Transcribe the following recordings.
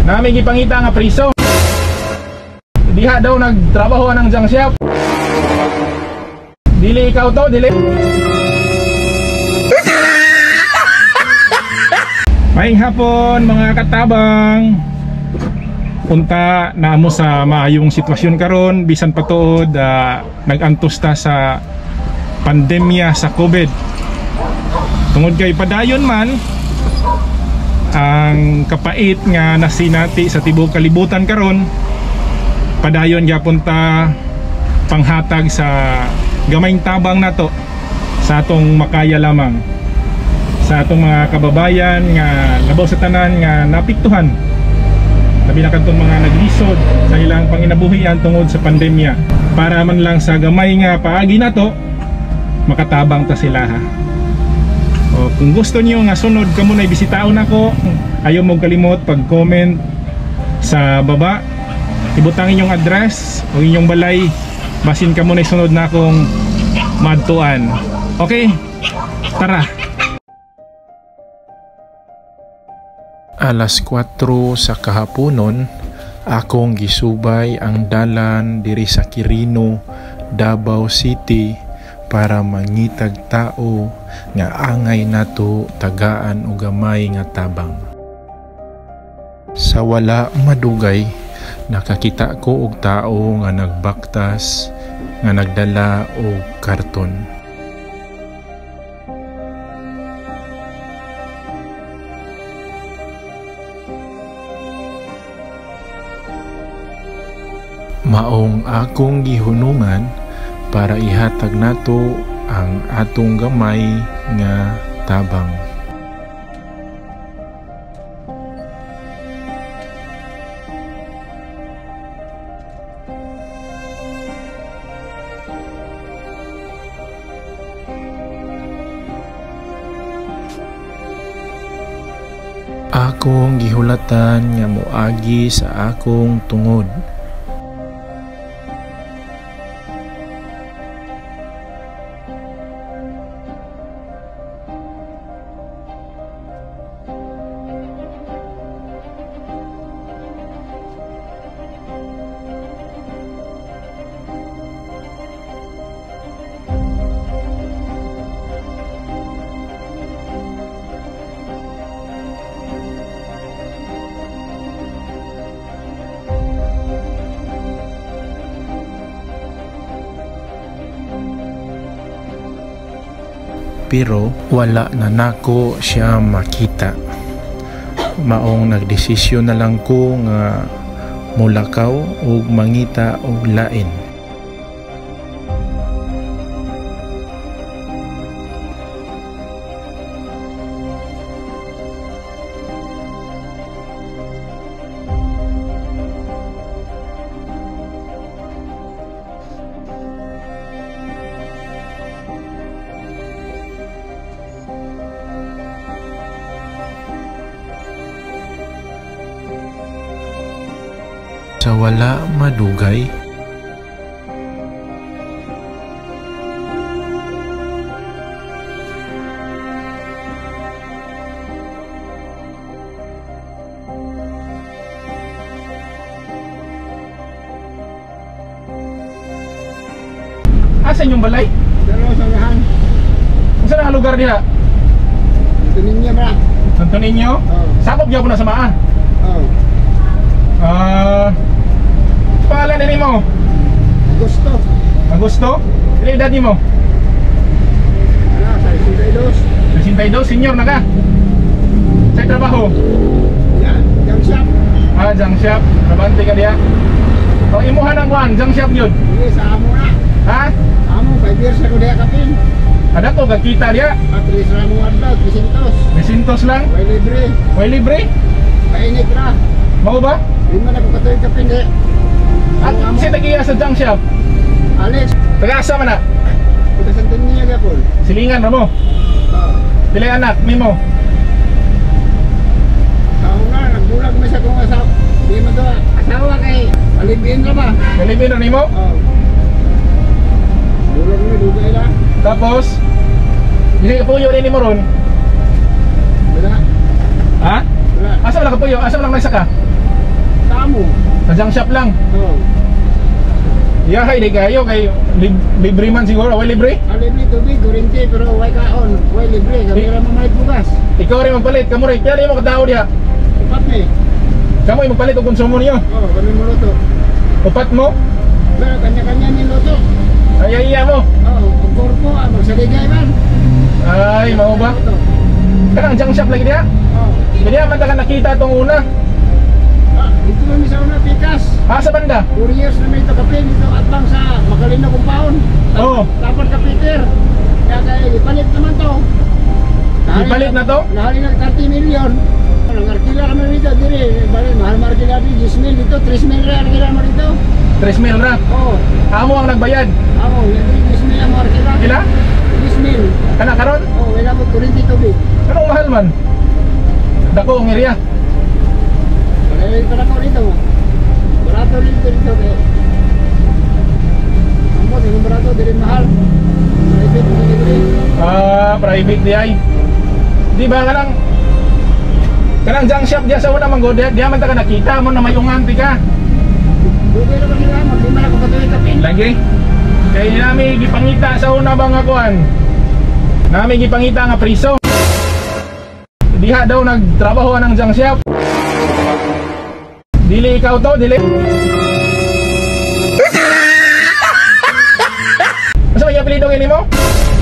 Nami gipangita nga priso. Diha daw nagtrabaho ang junk shop. Dili ikaw to, dili. Maayong hapon mga katabang. Punta na mo sa maayong sitwasyon karon bisan patuod nag-antos ta sa pandemya sa COVID. Tungod kay padayon man ang kapait nga nasinati sa tibuok kalibutan karon, padayon gyapon ta panghatag sa gamayng tabang nato sa atong makaya lamang sa atong mga kababayan nga labaw sa tanan nga napiktuhan, labi na kadtong mga naglisod sa ilang panginabuhian tungod sa pandemya, para man lang sa gamay nga paagi nato makatabang ta sila ha. O, kung gusto niyo nga sunod kamo na ibisitaon ako, ayaw mo kalimot pag-comment sa baba, ibutang inyong address o inyong balay, basin kamo na sunod na akong madtuan. Okay, tara. Alas 4 sa kahaponon, akong gisubay ang dalan diri sa Quirino, Davao City para mangitag tao nga angay nato tagaan og gamay nga tabang. Sa wala madugay, nakakita ko og tao nga nagbaktas nga nagdala og karton. Maong akong gihunungan para ihatag nato ang atong gamay nga tabang. Akong gihulatan nga moagi sa akong tungod. Pero wala na nako siya makita. Maong nagdesisyon na lang ko nga mulakaw og mangita og lain. Sa wala madugay, asa inyong balay? Pero sa unahan. Unsa na lugar diha? Santo Niño ba? Santo Niño? Oh. Sakop gyapon na sa maa? Oo. Pangalan din mo? Augusto. Augusto? Pila edad nimo? Ano, 62. 62, senior na ka? Sa trabaho? Yan, junk shop. Ah, junk shop. Trabante ka diha. O, imuha ng kuan, junk shop yun? Hindi, sa amo na. Ha? Amo, 5 years ako diha kapin. Ada to, kagkita diha? At least ra mo adlaw, 300. 300 lang? Way libre. Way libre? Painit ra. Mao ba? Di man ako katuig kapin di. At si tagiya sa junk shop? Alex. Taga-asa man na? Taga Santo Niño gyapon. Silingan ra mo? Oo. Pila anak nimo? Tao na, nagbulag man sa akong asawa. Di man to asawa kay palibin ra ba? Palibin ra nimo? Oo. Bulag na dugay ra. Tapos dili ka puyo nimo ron? Wala. Ha? Wala. Asa man ka puyo? Asa man lang nagsaka? Sa junk shop lang. Oo. Yahay di kayo kay libre man siguro, way libre. Ah, libre tubig, kuryente, pero way kaon, way libre. Kami ra mamalit bugas. Ikaw rin magpalit, kamo rin. Pila mo katao diha? Upat ni. Kamo yung magpalit og konsumo niyo. Oo, kami muluto. Upat mo? Pero kanya-kanya ni luto. Ay ay iya mo. Oo, ang korpo, ah, magsaligay man. Ay, mao ba? Luto. Kanang junk shop lagi diha. Oo. Diha man ta ka nakita tong una. Ah, dito kami sa una pikas. Ha sa banda? 4 years na may ito kape dito atbang sa Makalino compound. Oo. Tapon ka Peter. Kaya kaya ipalit naman to. Ipalit na to? Nahali na 30 million. Ang arkila kami dito, dire. Bale, mahal markila dito, 10 mil dito, 3 mil ra arkila mo dito. 3 mil ra. Oo. Amo ang nagbayad. Ako, yan diri 10 mil ang arkila. Pila? 10 mil. Kana karon? Oo, wala mo kuryente tubig. Anong mahal man? Dako ang area. Wala pa na ko dito. Barato dito dito kay. Amot, yung barato diri mahal. Private diri diri. Ah, private di ay. Di ba kanang kanang junk shop diya sa una man gud, diya man ta ka nakita mo na may ungan ti ka. Dugay na ba sila? Maglima na ko katuig kape. Lagi. Kay nami gipangita sa una ba nga kuan? Nami gipangita nga priso. Diha daw nagtrabaho ang junk shop. Dili ikaw to, dili. Asa may apelyido kini mo?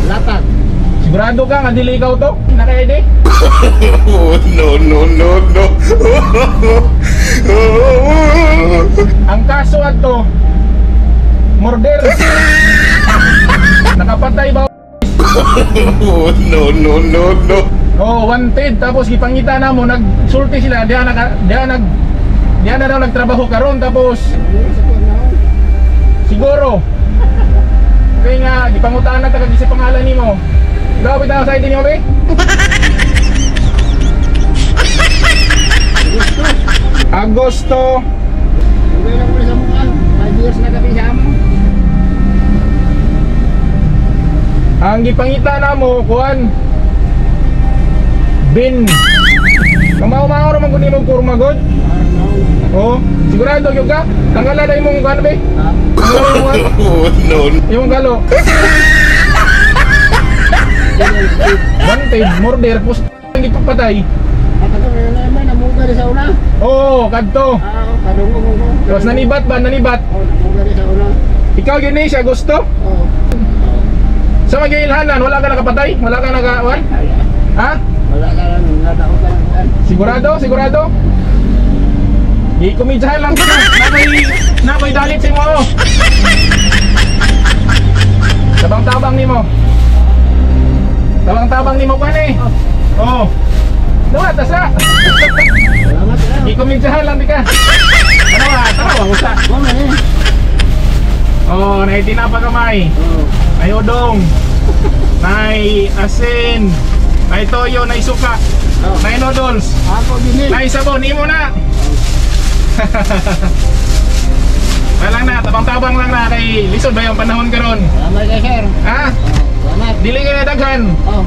Latag. Sigurado ka nga dili ikaw to? Naka-ID? Oh, no, no, no, no. Ang kaso adto murder. Nakapatay ba? Oh, no, no, no, no. Oh, wanted tapos gipangita na mo nagsulti sila diha na diha nag diha na daw nagtrabaho karon tapos Siguro sa kuwan na siguro kay nga gipangutaan na ta kag isa pangalan nimo. Daw bitaw sa ID nimo be? Gusto. Agosto. Dugay na ko sa mukha. 5 years na kami sa amo. Ang gipangita na mo kuan bin. Kamao-mao ra man gud nimo kurma god. Oh, sigurado gyud ka? Tanggalan na imong kuan be? Ha? Tanggalan imong kuan? Oh, no. Imong galo. Wanted, murder, post ang gipapatay. At ako na naman, namuga rin sa una. Oo, kadto. Ah, kadungog ko. Tapos nanibat ba? Nanibat. Oh, namuga rin sa una. Ikaw yun eh, si Agosto. Oo. Sa mga wala ka nakapatay? Wala ka naka... What? Ha? Wala ka lang, nadao ka lang. Sigurado? Sigurado? Gikumidyahan lang ka. Nabay dalit sa imo. Tabang-tabang nimo. Tabang-tabang nimo pa ni. Oh. Dawa tasa. Salamat ka. Gikumidyahan lang di ka. Ano ba? Tara, wang usa. Oh, man eh. Oh, nay tinapa kamay. Oo. Nay udong. Nay asin. Nay toyo, nay suka. Oh. Nay noodles. Ako din eh. Nay sabon, imo na. Wala lang na, tabang-tabang lang na kay lisod ba yung panahon karon? Salamat kay sir. Ha? Salamat. Dili kay daghan. Oh.